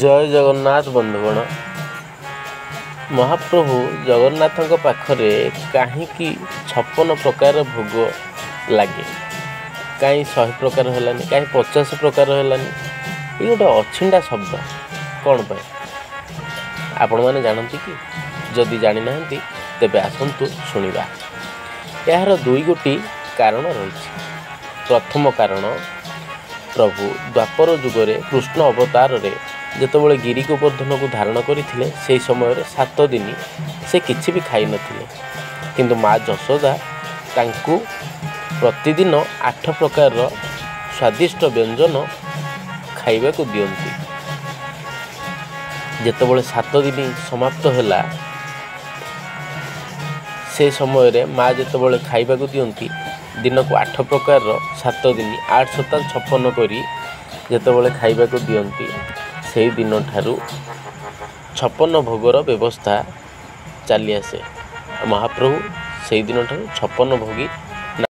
ଜୟ ଜଗନ୍ନାଥ ବନ୍ଧୁଗଣ, ମହାପ୍ରଭୁ ଜଗନ୍ନାଥଙ୍କ ପାଖରେ କାହିଁକି 56 ପ୍ରକାର ଭୋଗ ଲାଗେ? କାହିଁ 100 ପ୍ରକାର ହେଲାନି, କାହିଁ 50 ପ୍ରକାର ହେଲାନି? ଏ ଗୋଟେ ଅଛିଣ୍ଡା ଶବ୍ଦ କ'ଣ ପାଇଁ, ଆପଣମାନେ ଜାଣନ୍ତି କି? ଯଦି ଜାଣିନାହାନ୍ତି ତେବେ ଆସନ୍ତୁ ଶୁଣିବା। ଏହାର ଦୁଇ ଗୋଟି କାରଣ ରହିଛି। ପ୍ରଥମ କାରଣ, ପ୍ରଭୁ ଦ୍ୱାପର ଯୁଗରେ କୃଷ୍ଣ ଅବତାରରେ ଯେତେବେଳେ ଗିରି ଗୋବର୍ଦ୍ଧନକୁ ଧାରଣ କରିଥିଲେ, ସେହି ସମୟରେ 7 ଦିନ ସେ କିଛି ବି ଖାଇନଥିଲେ। କିନ୍ତୁ ମା ଯଶୋଦା ତାଙ୍କୁ ପ୍ରତିଦିନ 8 ପ୍ରକାରର ସ୍ୱାଦିଷ୍ଟ ବ୍ୟଞ୍ଜନ ଖାଇବାକୁ ଦିଅନ୍ତି। ଯେତେବେଳେ 7 ଦିନ ସମାପ୍ତ ହେଲା, ସେ ସମୟରେ ମା ଯେତେବେଳେ ଖାଇବାକୁ ଦିଅନ୍ତି ଦିନକୁ 8 ପ୍ରକାରର, 7 ଦିନ 8 7 56 କରି ଯେତେବେଳେ ଖାଇବାକୁ ଦିଅନ୍ତି, ସେଇ ଦିନଠାରୁ 56 ଭୋଗର ବ୍ୟବସ୍ଥା ଚାଲିଆସେ। ମହାପ୍ରଭୁ ସେଇ ଦିନଠାରୁ 56 ଭୋଗୀ